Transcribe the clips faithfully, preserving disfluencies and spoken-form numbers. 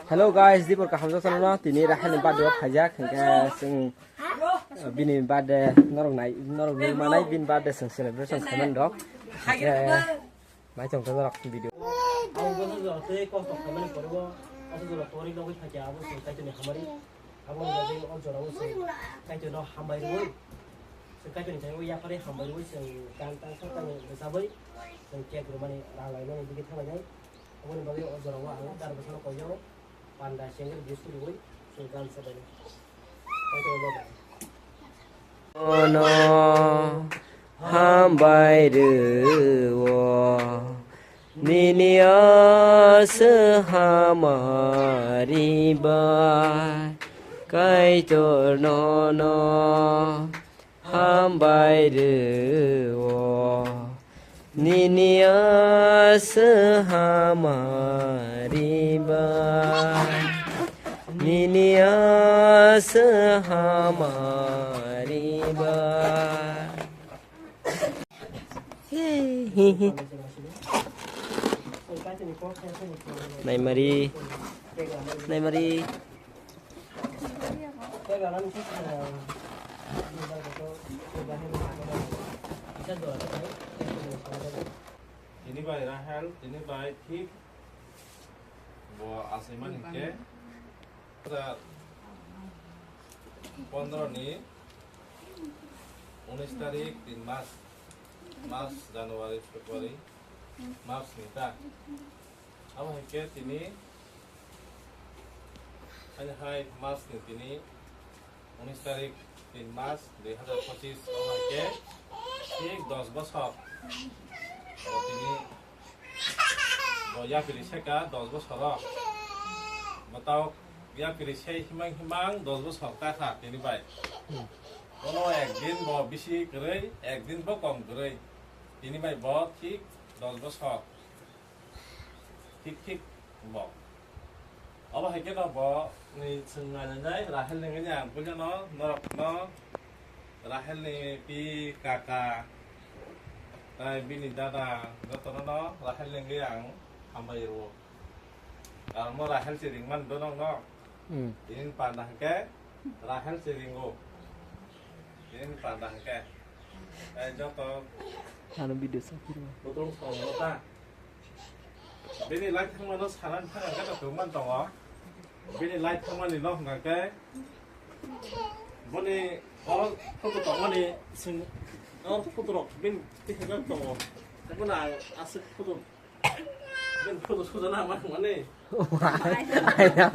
Hello guys, dibor kaham joksa no tini Rahel ni birthday o khaijak, hingke chwng, uh, bini birthday norok nai, norok nai manai bini birthday chwng celebration khaimani rok. Hingke nai tong norok video. Ang boso jora tei kosto khaimani pore bo, aswk jora tori nogwi thakya abo se kaitoni hamari. Aboni bagwi o jorao se kaitoni no hambai rwi, se kaitoni thangwi yapharwi hambai rwi se gan tang sa tang rwchabwi se cake rwmani rang laimani bigi thanglainai. Aboni bagwi o jorao ang dar bosano koiyo. Panda sengri bisuri oi, sungkan sebani. Ono hambai rwo, nini aswk hamari bai, Kaitor nono hambai rwo, nini aswk hamari bai, nini aswk hamari bai. Naimari, naimari. Tini bai Rahel, tini bai thik bo aswk mani khe. Pondro ni unis tarik, tin mas, March, January, February, March ni ta. Abo hai khe tini, ani hai March ni tini unis tarik, tin mas, dui hazar pochis, abo hai khe thik dos bosor. Abo tini bo yapiri seka dos bosor o. Bo tao yapiri sei himang himang dos bosor ta kha tini bai. Kono ekdin bo bisi kwrwi, ekdin bo kom kwrwi. Tini bai bo thik dos bosor. Thik thik bo. Obo hai khe no bo ni chwng nainai Rahel ni wngya ang puila no norok no Rahel ni pi kaka tai bini dada jotono no Rahel ni wngya ang hambai rwo. Karon bo Rahel se ringmani do nokno. Hmm. Tini panda hwnkhe Rahel se ringo. Tini panda hwnkhe. Tai joto ano video sakiro. Botol songno ta. Bini light thangmano sanani thang hwnkhe to kwbangma tongo. Bini light thangmani no hwnkhe. Boni oro photo tongmani sing, oro photo rok bini tihajak tongo. Bono ang aswk photo. Ben photo sujana ma mane. Aina.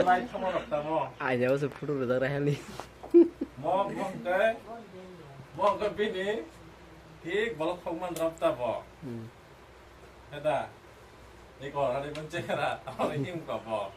Lai thamo rok tamo. Aina se photo rwjak Rahel ni. Mo, mo hwnkhe, mo hwnkhe bini thik bolok thokman rok ta bo. Hmm. Heda. Ni ko hari ben chehra, abo ni him ko bo.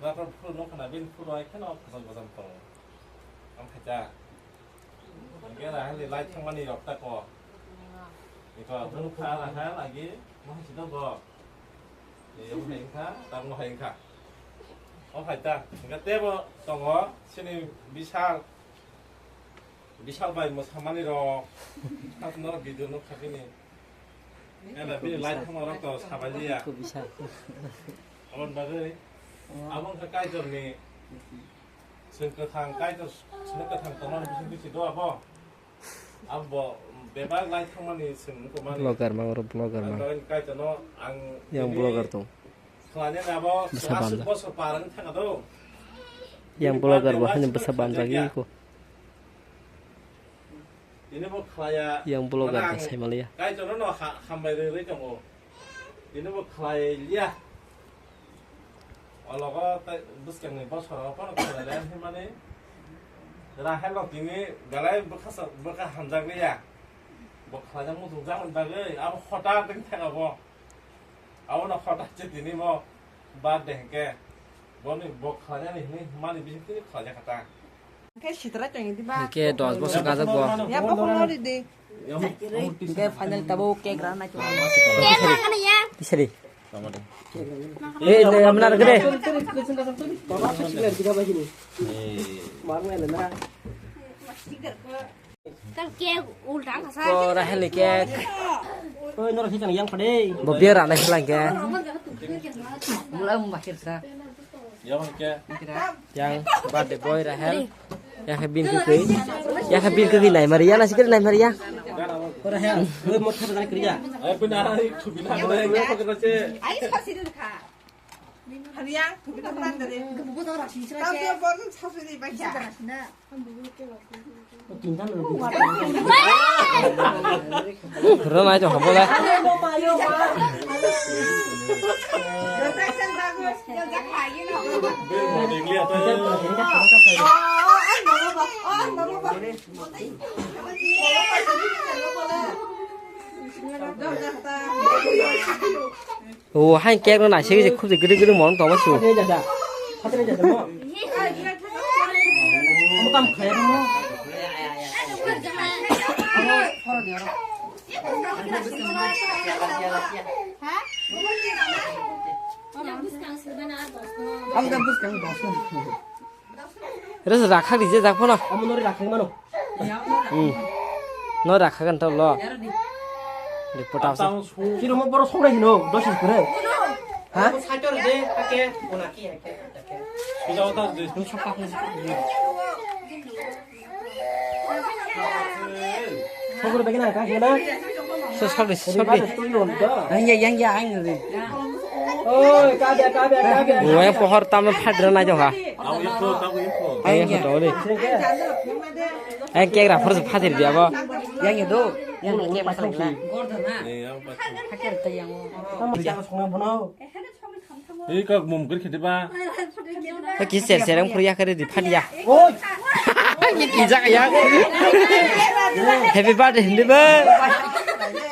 Na ko photo no khana bini photo ai khana bosam bosam tongo. Am khacha. Hingke Rahel ni lai thangmani rok ta ko. Iko, nung kha Rahel agi, mo hai sino go. Ni, mo hai kha, ta mo hai kha. O hai ta, hingke tebo tongo, sini Bishal. Bishal bai mo samani rok. Tat no video no kha bini. Ena bini lai thangma rok to sabai liya. Ko Bishal. Abon bagwi, abon kha Kaitor ni. Chwng kwthang Kaitor, chwng kwthang tongmani bising bising do abo. Abo bebak lai thangmani chwng wngkha mani. Vlogger ma oro vlogger ma. Ang Kaitorno ang yang tini vlogger tong. Khlani abo bwsa aswk banja. Bosor parani thanga do. Yang vlogger bo haino bwsa banjagwi ko. Tini bo khlaya. Yang vlogger ta sai maliya. Kaitorno ha-, hambai rwi rwi tongo. Tini bo khlai liya. Ologo tai bwskangni bosoro phano khlai lai hwnmani Rahel no tini belai bwkha sa-, bwkha hamjak liya. Bo khlaijak muchungjak hwn bagwi abo hota tini thang abo. Abono hota se tini mo birthday hwnkhe boni bo khlainani hwnwi hwnmani bising tini khlaijak kha ta. Hingke dos bosor kajak bo. Ya, bokhorok no ridi. Hingke final tabuk cake rana chwng. Tisari. Eh, le, amna rwgre. Ko Rahel ni cake. Oi, norok hichang yang pade. Bo biar rana hilang ke. Mula mung bakir sa. Yang ke. Yang birthday boy Rahel. Yang ke bin ke kui. Yang ke bin ke kui nai Maria, nasi ke nai Maria. Ko Rahel, oi mot thapa jani kriya. Ai pina ai thubina. Ai sa sidu kha. Hariang, thubina plan dare. Tam to bor sa sini bacha. Rwmai tong habo le. O hai cake no naisik se khub se gede gede mon tong ma su. Hati ni dada. Hati ni dada mo. Mo kam khaya mo. Ang da bus kang dos. Rasa rakha di je jak phano. Amo nori rakha mano. Hmm. No rakha kan tau lo. Di potau sa. Kiro mo boro songra hino, dosis kore. Ha? Saitor de, ake, ona ki, ake, ake. Sujawata de. Sokro begin ang kang hena. So sorry, sorry. Yang ya, yang ya, ang ni. Oi, kabe, kabe, kabe. Wayang pohor tamo phadra na jong ha. Ang yang photo ni. Ang cake ra phor phadir dia bo. Yang ya do. Yang cake masala gila. Haker ta yang. Tamo jang songna bono. Ei kok mum kir khiti ba. Ki ser ser ang phur ya kare di phadiya. Oi. Ni ki jak ya. Happy birthday hindi ba.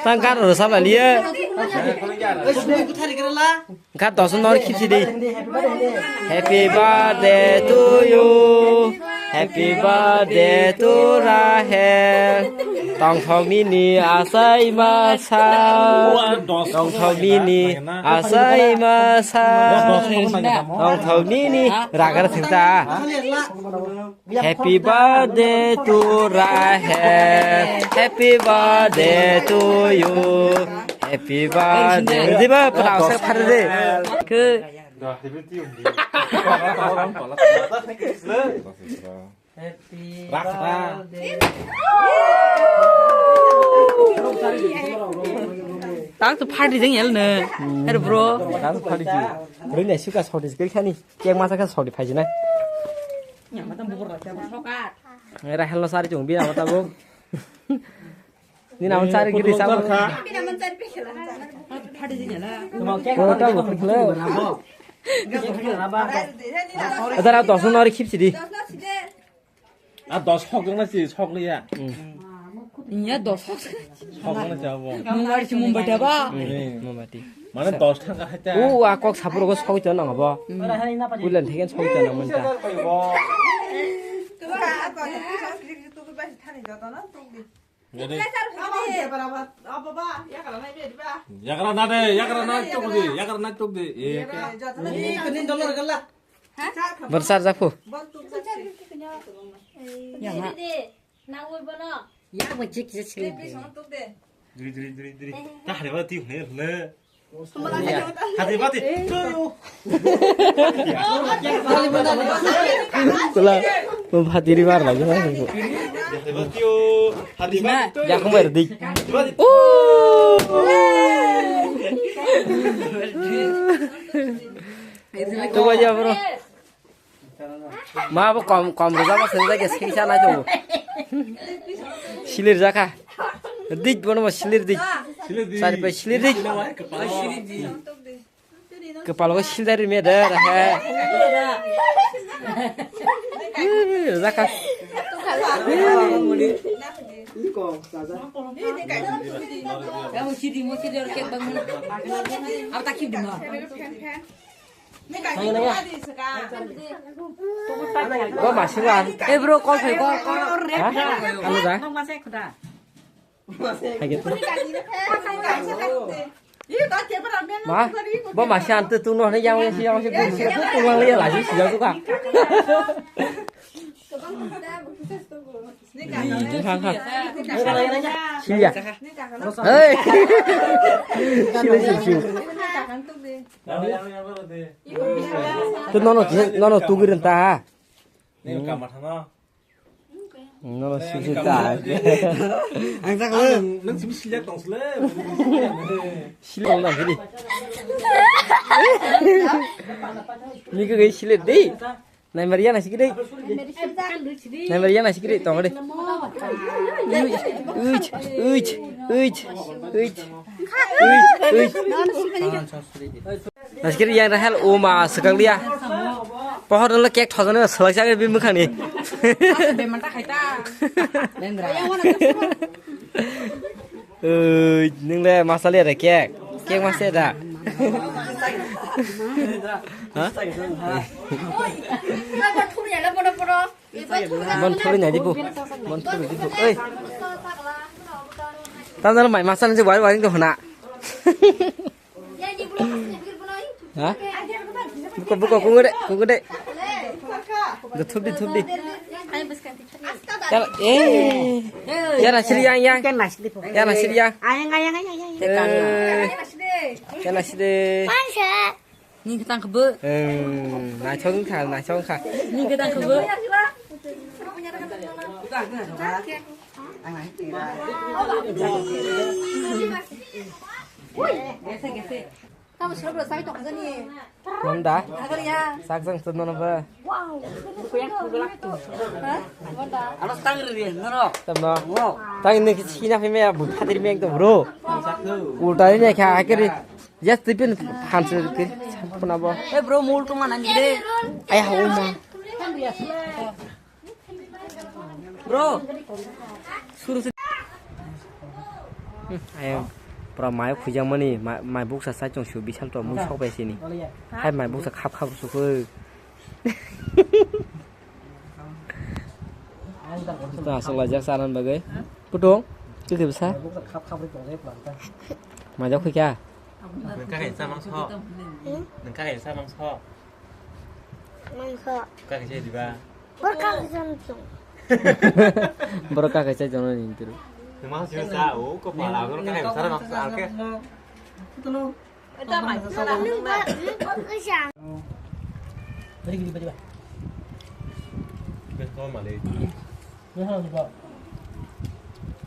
Tang kar ro sab liya. Oi sumi kuthari kare la. Kha dos nor khipsi di. Happy birthday to you. Happy birthday to Rahel. Tongthok nini asai masa. Tongthok nini asai masa. Tongthok nini ragar thengta. Happy birthday to Rahel. Happy birthday to you. Happy birthday. Di ba pura asa phare de. Ke Happy birthday. Tang to party jeng yel ne. Her bro. Tang to party ji. Rin ne suka sodi sekali khani. Cake masa kha sodi phai jina. Rahel no sari chung bina mata bo. Ni naman sari gidi sa. Party jeng yel. Kota bo khlo. Adara dos no ri khipsi di. A dos hok jong na si, sok liya. Iya dos hok. Sok jong na si abo. Mungwari si Mumbai ta ba. Mumbai. Mane dos thang ka haita. U a kok sapur go sok jong nang abo. Bulan theken sok jong nang manta. Yakra na de, yakra na tok de, yakra na tok de. Bersar jaku. Ya ma. Ya ma cik cik cik. Dri dri dri dri. Ta hari ba ti hne hne. Hari ba ti. Kula, mo bhatiri mar lagi na. Hari ba ti o. Hari ba ti. Ya kung ber di. Oh. Coba aja bro. Ma bo kom kom rwjak ma swngjak ya sengsa nai tongo. Silir jakha. Dik bono bo silir dik. Sari pai silir dik. Kwpalo sil dari me da he. Rwjakha. Bo masing wa. Eh bro, call phai, call, call. Ha? Anu da? Hai gitu. Ma, bo masing antu tu no ne yang yang si yang si tu tu tu yang ya lagi si yang tu ka. Bwkha kha. Silya. Hey. Silya, silya, silya. Tu nono, nono tugir ta ha. Nono sisi ta. Ang tak nang simi silya tong sile. Silya tong sile. Ni ke silya di. Nai Maria na sikiri. Nai Maria na sikiri tong de. Uj, uj, uj, uj. Uj, uj. Naskir yang Rahel o ma swkang liya. Pohor nolo cake thojani swlak jagwi bi mwkhani. Oi, nung le masa liya da cake. Cake masa da. Ha? Bon thuri nai dibu. Bon thuri dibu. Oi. Tam jalo mai masa nung je wari wari to hona. Ha? Buka, buka, kungede, kungede. Thupdi, thupdi. Yala, eh. Yala, siri yang, yang. Yala, siri yang. Ayang, ayang, ayang, ayang. Eh. Yala, siri. Ni ketang kebe. Hmm, naithok wngkha, naithok wngkha. Ni ketang kebe. Gese, gese. Tamo sila bro, sabi tong jani. Manda. Agak ya. Sak jang tu nono ba. Wow. Kuyang tu gelak tu. Ha? Manda. Ano tang ri nono. Tamno. Wow. Tang ni sina phai me bu phadir me ekdom bro. Ulta ni kha akiri. Just tipin hanse ke. Puna bo. Eh bro, mul tu mana ni de. Ayah uma. Bro. Suru se. Ayang pura mai khujakmani, mai, mai buksa sai chong su bisal to mui sok bai sini. Hai mai buksa khap khap su khe. Aswk laijak chanan bagwi. Putung, khe khe bwsa? Mai jak khuikha? Nang kha kaisa mangso. Nang kha kaisa mangso. Mangso. Kha kaisa diba? Bor kha kaisa mangso. Bor kha kaisa jono ni turu. Nang mangso sa o ko pala bor kha kaisa mangso alke. Putung.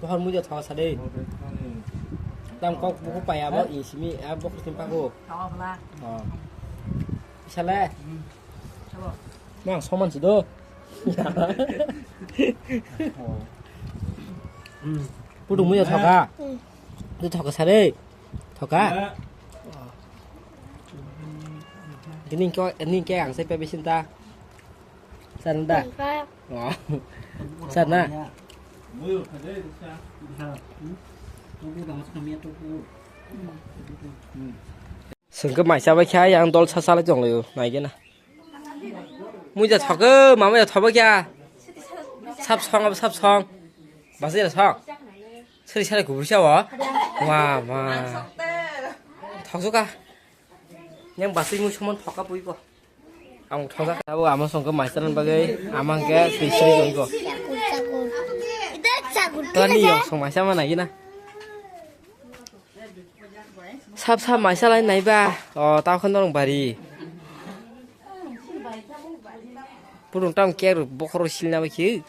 Bohor muja thawa sade. Tam kok buku paya bo isimi a bok tim pago. Thawa bla. Oh. Isale. Mang soman sido. Putung muja thoka. Tu thoka sade. Thoka? Ini kau, ini kau yang saya pebesin ta. Sana ta. Oh. Sana. Sengke maisa bai kha yang dol sa sala jong layo, nai gena. Muja thoke, mama ya thoba kya? Sab song, sab song. Basi ya song. Seri sari kubur siya wa. Wa, wa. Thoksuka. Yang basi mu suman thoka pui ko. Ang thoka. Abo ama song ke master bagwi, ama ke seri sari ko. Tani yo song maisa mana gina. Sab sab maisa lai naiba. O, tao khan norong bari. Purung tam ke ru bokhoro silna ba khi.